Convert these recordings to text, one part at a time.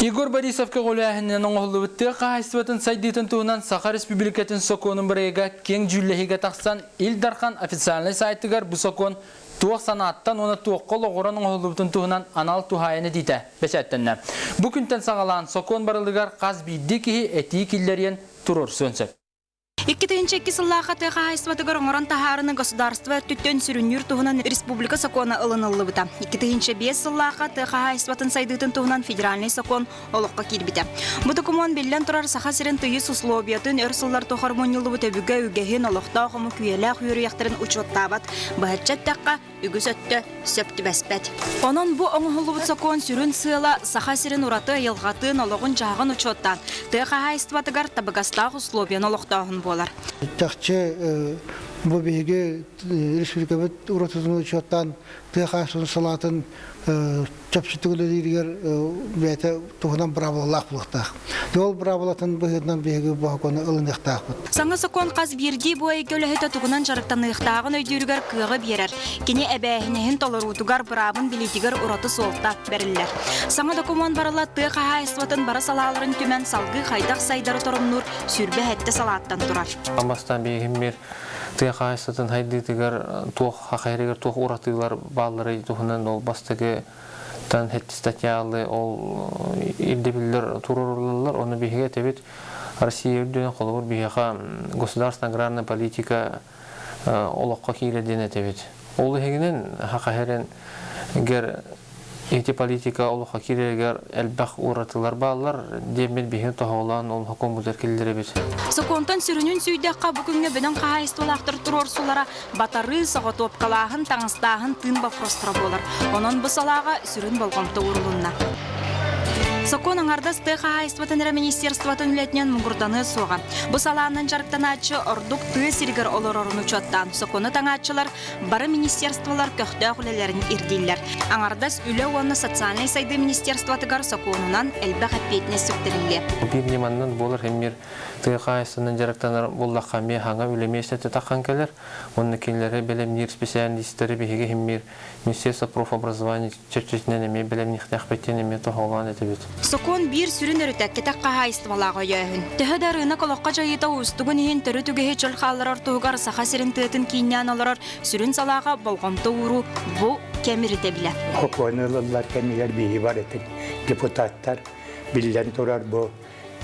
Егор Борисов көҕүлээһининэн оҥоһуллубут тыа хаһаайыстыбатын сайдыытын туһунан Саха Республикатын сокуонун бырайыага киэҥ дьүүллэһиигэ тахсан Ил Дархан официальнай сайтыгар бу сокуон туох санааттан уонна туохха олоҕуран оҥоһуллубутун туһунан анал туһаайан этиитэ бэчээттэннэ. Бу күнтэн саҕалаан сокуон барылыгар хас биирдии киһи этии киллэриэн туруорсуон сөп. 2002 сыллаахха тыа хаһаайыстыбатыгар оҥорон таһаарыны государство өттүттэн сүрүннүүр туһунан республика сокуона ылыныллыбыта. 2005 сыллаахха тыа хаһаайыстыбатын сайдыытын туһунан федеральнай сокуон олоххо киирбитэ. Бу докумуон биллэн турар Саха сирин тыйыс условиятын өр сыллар тухары мунньуллубут өбүгэ үгэһин олохтоох омук үйэлээх үөрүйэхтэрин учуоттаабат. Быһаччы эттэххэ, үгүс өттө сөп түбэспэт. Онон бу оҥоһуллубут сокуон сүрүн сыала Саха сирин ураты айылҕатын, олоҕун-дьаһаҕын учуоттаан, тыа хаһаайыстыбатыгар табыгастаах условияны олохтооһун буолар. Чахчы бу биһиги республикабыт уратытын учуоттаан тыа хаһаайыстыбатын салаатын чопчутук үлэлииригэр бэйэтэ туһунан быраабылалаах буолуохтаах. Ол быраабылатын быһыытынан биһиги бу сокуону ылыныахтаахпыт. Саҥа сокуон хас биирдии бу эйгэ үлэһитэ тугунан дьарыктаныахтааҕын өйдүүрүгэр кыаҕы биэрэр. Кини эбээһинэһин толоруутугар, быраабын билиитигэр ураты суолта бэриллэр. Саҥа докумуон барыла тыа хаһаайыстыбатын бары салааларын түмэн салгыы хайдах сайдары торумнуур 27 салааттан турар. Бастаан биһигин тыа хаһаайыстыбатын хайдыытыгар туох хахайарыгар туох уратыылар баалларый туһунан ол бастакы тан статьялы ол ирдэбиллэр туруоруллаллар. Ону биһиги этэбит Россия үрдүнэн холобур биһиэхэ государственная аграрная политика олоххо киирэр диэн этэбит. Ол иһигинэн хахайарын гэр Ити политика олоххо киирэригэр элбэх уратылар бааллар диэммит биһиги тоһоҕолоон ол сокуоммутугар киллэрэбит. Сокуонтан сүрүнүн сүүйдэххэ, бу күҥҥэ бөдөҥ хаһаайыстыбалаахтар туруорсуулара батарыы, соҕотуопкалааһын, таҥастааһын тыын боппуруостара буолар. Онон бу салааҕа сүрүн болҕомто уурулунна. Сокуон аҥардас тыа хаһаайыстыбатын эрэ министерствотын үлэтинэн муҥурданыа суоҕа. Бу салаанан дьарыктанааччы ордук тыа сиригэр олорорун учуоттаан, сокуону таҥааччылар бары министерстволар көхтөөх үлэлэрин ирдииллэр. Аҥардас үлэ уонна социальнай сайдыы министерствотыгар сокуонунан элбэх эппиэтинэс сүктэриллиэ. Биир ньыманнан буолар эмиэ тыа хаһаайыстыбанан дьарыктанар буоллахха эмиэ хаҥа үлэ миэстэтэ таххан кэлэр. Уонна кинилэри бэлэмниир специалистары биһиги иһиммиир Министерство профобразования чэрчитинэн эмиэ бэлэмниэхтээхпит диэн эмиэ тоһоҕолоон этэбит. Сокуон биир сүрүн өрүтэ кэтэх хаһаайыстыбалаах өйөөһүн. Төһө да ырыынак олоххо дьайыыта уустугун иһин төрүт үгэһи чөл хаалларар туһугар Саха сирин тыатын кииннээн олорор сүрүн салааҕа болҕомто ууруу бу кэм ирдэбилэ. Сокуон ылыллар кэмигэр биһи барытын депутаттар биллэн турар бу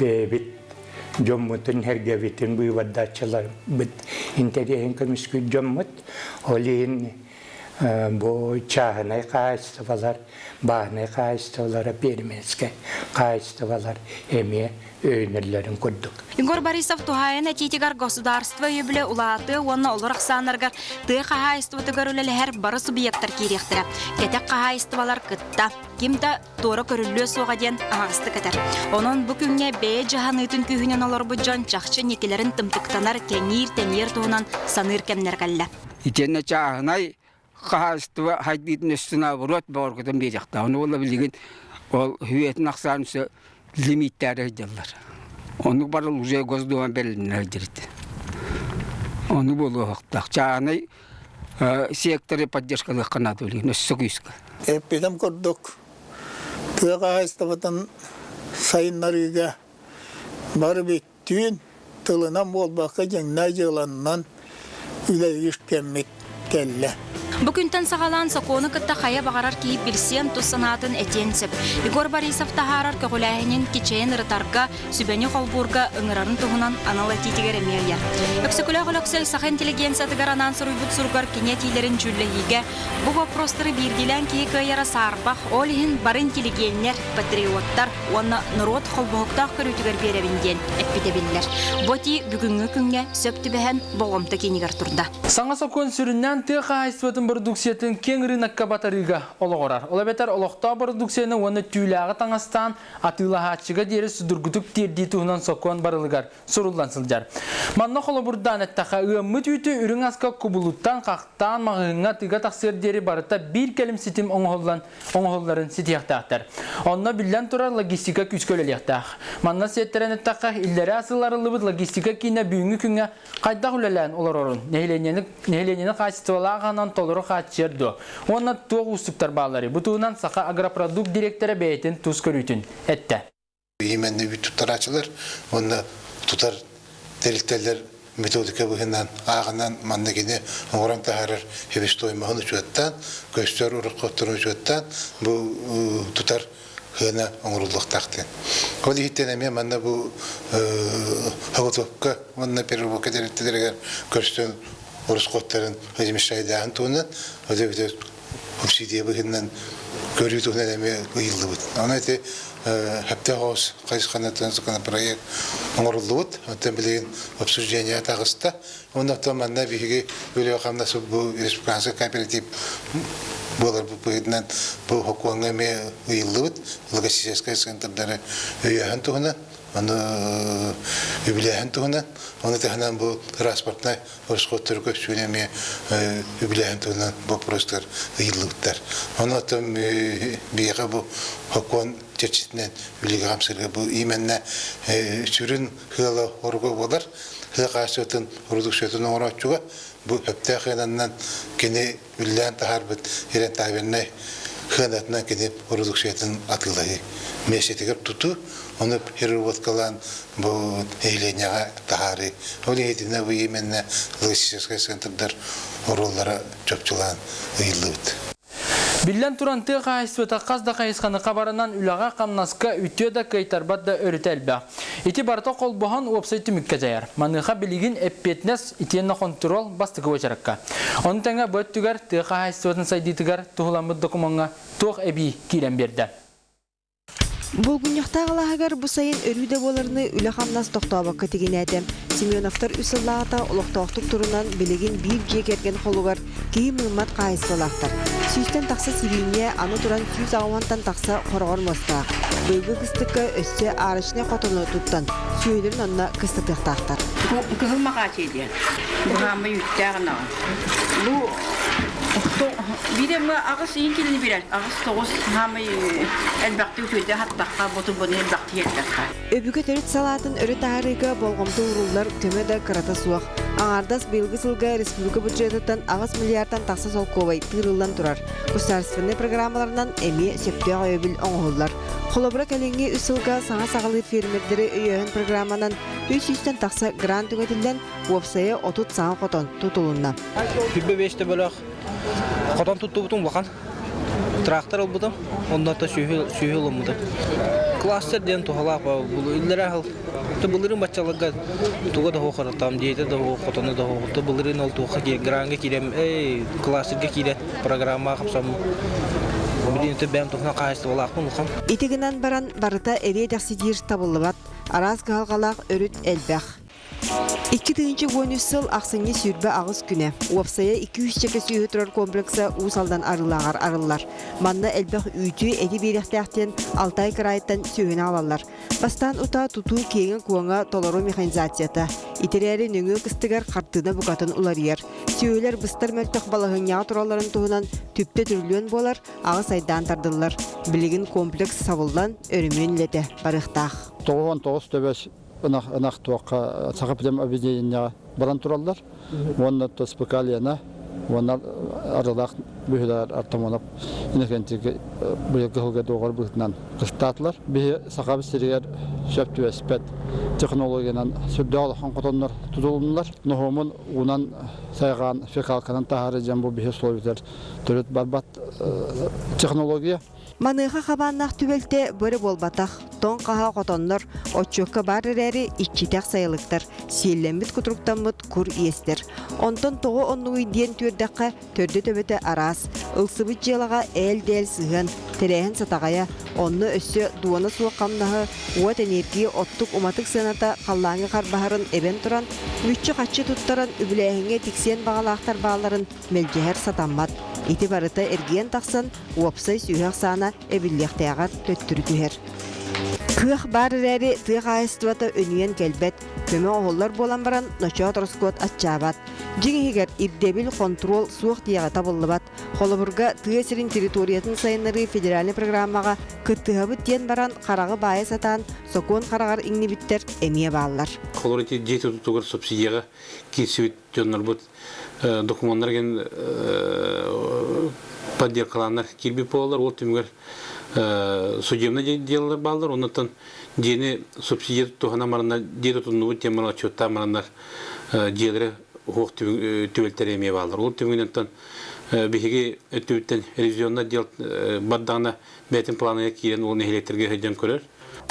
бэйэбит дьоммутун сэргэбитин быыбардааччыларбыт интэриэһин көмүскүүр дьоммут. Ол иһин Бу чааһынай хаһаайыстыбалар, бааһынай хаһаайыстыбалара, пиэрмэрскэй хаһаайыстыбалар эмиэ өйөнөллөрүн курдук. Егор Борисов туһаайан этиитигэр государство өйөбүлэ улаатыа уонна олор ахсааннарыгар тыа хаһаайыстыбатыгар үлэлэһэр бары субъектар киириэхтэрэ. Кэтэх хаһаайыстыбалар кытта ким да туора көрүллүө суоҕа диэн аһаҕастык этэр. Онон бу күҥҥэ бэйэ дьаһаныытын күүһүнэн олорбут дьон чахчы инникилэрин тымтыктанар, кэҥиир, тэнийэр туһунан саныыр кэмнэр кэллэ. Итиэннэ чааһынай хаһаайыстыба хайдыытын өссө наоборот бөҕөргөтөн биэриэхтээх. Ону буолла билигин ол үһүөтүн ахсаан өссө лимииттээри сылдьаллар. Оннук барыл уже Госдума бэрилиннэ сылдьар ити. Ону буолуохтаах. Чааһынай секторы поддержкалыахха наада билигин өссө күүскэ. Эппитим курдук, тыа хаһаайыстыбатын сайыннарыыга бары бүттүүн тылынан буолбакка дьиҥнээх дьыаланнан үлэлиир кэммит кэллэ. Бу күнтэн саҕалаан сокуону кытта хайа баҕарар киһи билсиэн тус санаатын этиэн сөп. Егор Борисов таһаарар көҕүлээһинин кичэйэн ырытарга, сүбэни холбуурга ыҥырарын туһунан анал этиитигэр эмиэ ыйар. Өксөкүлээх Өлөксөй саха интеллигенциятыгар анаан суруйбут суругар кини этиилэрин дьүүллэһиигэ бу боппуруостары биирдиилээн киһи кыайара саарбах, ол иһин бары интеллигеннэр, патриоттар уонна норуот холбоһуктаах көрүүтүгэр биэрэбин диэн эппитэ биллэр. Бу этии бүгүҥҥү күҥҥэ сөп түбэһэн болҕомто киинигэр турда. Саҥа сокуон сүрүннээн тыа хаһаайыстыбатын бородууксуйатын киэҥ ырыынакка батарыыга олоҕурар. Ол эбэтэр олохтоох бородууксуйаны уонна түүлээҕи таҥастаан атыылаһааччыга диэри судургутук тиэрдии туһунан сокуон барылыгар суруллан сылдьар. Манна холобурдаан эттэххэ, ыаммыт үүтү үрүҥ аска кубулуттан, хахтаан, маҕаһыыҥҥа атыыга тахсыар диэри барыта биир кэлим ситим оҥоһуллан оҥоһулларын ситиһиэхтээхтэр. Онно биллэн турар логистика күүскэ үлэлиэхтээх. Манна сиэттэрэн эттэххэ, иллэрээ сыл арыллыбыт логистика киинэ бүгүҥҥү күҥҥэ хайдах үлэлээн олорорун, нэһилиэнньэни, нэһилиэнньэни хаачыстыбалаах аһынан толору толору хааччыйар дуо? Уонна туох уустуктар баалларый? Бу туһунан Саха агропродукт дириэктэрэ бэйэтин тус көрүүтүн эттэ. Именно үүт туттарааччылар уонна тутар тэрилтэлэр методика быһыынан ааҕынан манна кини оҥорон таһаарар себестоимоһын учуоттаан, көстөр уруккутун учуоттаан бу тутар сыана оҥоруллуохтаах диэн. Ол иһиттэн эмиэ манна бу заготовка уонна переработка тэрилтэлэригэр көрсөн ороскуоттарын возмещайдааһын туһунан, субсидия быһыытынан көрүү туһунан эмиэ ыйыллыбыт. Онон ити сөптөөх оҕус хайысханан законопроект оҥоруллубут. Оттон билигин обсуждение таҕыста. Онон манна биһиги үлэ-хамнас бу республиканскай кооператив буоларбыт быһыытынан бу сокуоҥҥа эмиэ ыйыллыбыт логистическай центрдары өйөөһүн туһунан, ону үбүлээһин туһунан, ону таһынан бу транспортнай Ороскуоттары көрсүүнү эмиэ үбүлээһин туһунан боппуруостар ыйыллыбыттар. Ону оттон биһиэхэ бу сокуон чэрчитинэн үлэгэ хамсыырга бу именно сүрүн сыала оруга буолар. Сыа хаачыстыбатын продукциятын оҥорооччуга бу сөптөөх сыананан кини үллээн таһаарбыт рентабельнай сыанатынан кини продукциятын атыылаһыы миэстэтигэр тутуу, ону переработкалаан бу нэһилиэнньэҕэ таһаарыы. Ол иһитинэ бу именно логистическай центрдар оруоллара чопчулаан ыйыллыбыт. Биллэн туран, тыа хаһаайыстыбата хас да хайысханы хабарынан үлэҕэ-хамнаска үтүө да кыайтарбат да өрүтэ элбэх. Ити барыта холбоһон уопсай түмүккэ дьайар. Маныаха билигин эппиэтинэс итиэннэ хонтуруол бастакы уочаракка. Ону тэҥэ бу өттүгэр тыа хаһаайыстыбатын сайдыытыгар туһуламмыт докумуоҥҥа туох эбии киирэн биэрдэ? Булгунньахтаах алааһыгар бу сайын өрүү да буоларыныы үлэ-хамнас тохтообокко тигинээтэ. Семеновтар үс сыллааҕыта олохтоохтук турунан билигин биир дьиэ кэргэн холугар киһи мыыммат хаһаайыстыбалаахтар. Сүүстэн тахса сибиинньэ, аны туран 180-тан тахса хороҕор муостаах. Быйылгы кыстыкка өссө арочнай хотону туттан, сүөһүлэрин онно кыстатыахтаахтар. Кыһыл Махаачый диэн. Быһааммай үүттээх ынаҕа. Бу биир эмэ аҕыс иин килини билэр. Аҕыс тоҕус хаамай элбэхтик үчүгэйдик хаттахха, боту-бону элбэхтик иэттэххэ. Өбүгэ төрүт салаатын өрө таһаарыыга болҕомто ууруллар көмө да кырата суох. Аҥаардас быйылгы сылга республика бюджетыттан 8 миллиардтан тахса солкуобай тыырыллан турар. Государственнай программаларынан эмиэ сөптөөх өйөбүл оҥоһуллар. Холобура, кэлиҥҥи үс сылга саҥа саҕалыыр фермердэри өйөөһүн программанан 300-тэн тахса грант түҥэтиллэн, уопсайа 30 саҥа хотон тутулунна. Күбэ бэс төбөлөөх хотон туттубутум улахан. Трактор ылбытым, онно сүөһү сүөһү ылыммытым. Кластер диэн туһалаах иллэрэ сыл былырыын баччаларга туга да суох диэтэ да суох, хотону да суох. Былырыын ол туохха гранга киирэн, эй, кластерга киирэн программаҕа хапсаммын. Билигин бэйэм туһунан хаһаайыстыбалаахпын улахан. Ити гынан баран барыта эриэ-дэхси диир табыллыбат, араас кыһалҕалаах өрүт элбэх. 2013 сыл ахсынньы 28 күнэ уопсайа 200 чэкэ сүөһү турар комплекса Уус Алдан Арыылааҕар арыллар. Манна элбэх үүтү, эти биэриэхтээхтэн Алтай кыраайыттан сүөһүнү аҕалаллар. Бастаан утаа тутуу киэҥэ-куоҥа толору механизацията. Итирээри нөҥүө кыстыгар хартыына букатын уларыйар. Сүөһүлэр быстар мөлтөх балаһыанньаҕа туралларын туһунан түптэ түрүлүөн буолар, аҕыс айдаан тардыллар. Билигин комплекс сабыллан, өрөмүөн үлэтэ барыахтаах. 99 төбөс ынах ынах туохха Саха Прям объединениеҕа баран тураллар. Уонна СПК Лена уонна Арылаах бөһүлэр Артамонов Иннокентийгэ быйылгы сылга дуоҕар быһыытынан кыстаатылар. Биһи Сахабыт сиригэр сөп түбэспэт технологиянан сүрдээх улахан хотоннор тутулуннулар. Ноһуомун уунан сайҕаан фекалканан таһаары дьон бу биһи условиятыгар төрүт барбат технология. Маныаха хабааннаах түбэлтэ бу эрэ буолбатах. Тоҥ хаһаа хотоннор отчуокка баар эрээри иччитэх сайылыктар, сиэллэммит кутуруктаммыт кур иэстэр. Онтон тоҕо оннугуй диэн түөрдэххэ, төрдө-төбөтө араас. Ылсыбыт дьыалаҕа ээл-дээл сыһыан, тэрээһин сатаҕайа, онно өссө дуона суох хамнаһы, уот эниэргийэ оттук-уматык сыаната халлааҥҥа харбаһарын эбэн туран, мүччү-хаччы туттаран үбүлээһиҥҥэ тиксиэн баҕалаахтар баалларын мэлдьэһэр сатаммат. Ити барыта эргийэн тахсан, уопсай сүөһү ахсаана эбиллиэхтээҕэр төттөрү түһэр. Кыах баар эрээри тыа хаһаайыстыбата өнүйэн кэлбэт, көмө оһоллор буолан баран ночоот ороскуот аччаабат. Дьиҥ иһигэр ирдэбил, хонтуруол суох диэҕи табыллыбат. Холобурга, тыа сирин территориятын сайыннарыы федеральнай программаҕа кыттыһабыт диэн баран хараҕы баайа сатаан сокуон хараҕар иҥнибиттэр эмиэ бааллар. Холобур, ити дьиэ тутуутугар субсидияҕа киирсибит дьоннорбут докумуоннар ген поддержкалааннар киирбит буолаллар. Ол түмүгэр судебный делалар бааллар. Оннуттан дьиэни субсидия туһанан бараннар, дьиэ тутуннубут диэн баран отчуоттаан бараннар дьиэлэрэ уһуох түбэлтэлэрэ эмиэ бааллар. Ол түмүгүнэн биһиги өттүбүттэн ревизионный отдел бардаҕына бэйэтин планыгар киирэн ол нэһилиэктэргэ сылдьан көрөр.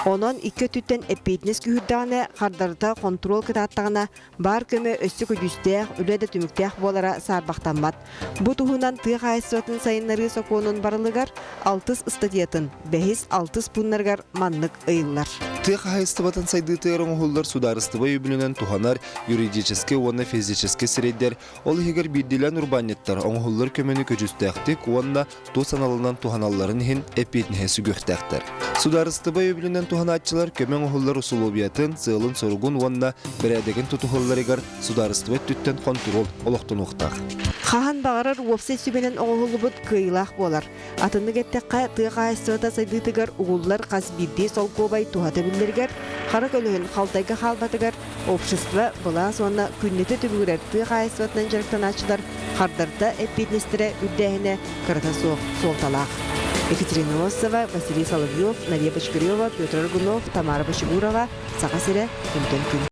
Онон икки өттүттэн эппиэтинэс күүһүрдэҕинэ, хардарыта хонтуруол кытааттаҕына, баар көмө өссө көдьүүстээх, үлэ да түмүктээх буолара саарбахтаммат. Бу туһунан тыа хаһаайыстыбатын сайыннарыы сокуонун барылыгар алтыс ыстатыйатын бэһис, алтыс пууннарыгар маннык ыйыллар. Тыа хаһаайыстыбатын сайдыытыгар оҥоһуллар судаарыстыба үбүлүнэн туһанар юридическэй уонна физическэй сирэйдэр, ол иһигэр биирдиилээн урбаанньыттар оҥоһуллар көмөнү көдьүүстээхтик уонна тус аналынан туһаналларын иһин эппиэтинэһи сүгүөхтээхтэр. Судаарыстыба өйөбүлүнэн туһанааччылар көмө оҥоһуллар усулуобуйатын, сыалын-соругун уонна бэрээдэгин тутуһалларыгар судаарыстыба өттүттэн хонтуруол олохтонуохтаах. Хаһан баҕарар уопсай сүбэнэн оҥоһуллубут кыайыылаах буолар. Атыннык эттэххэ, тыа хаһаайыстыбата сайдыытыгар угуллар хас биирдии солкуобай туһата биллэригэр, хара көлөһүн халтайга хаалбатыгар общество, былаас уонна күннэтэ түбүгүрэр тыа хаһаайыстыбатынан дьарыктанааччылар хардарыта эппиэтинэстэрэ үрдээһинэ кырата суох суолталаах. Екатерина Осова, Василий Соловьев, Нария Бочкарева, Петр Аргунов, Тамара Бочугурова, Саха сирэ, күнтэн күн.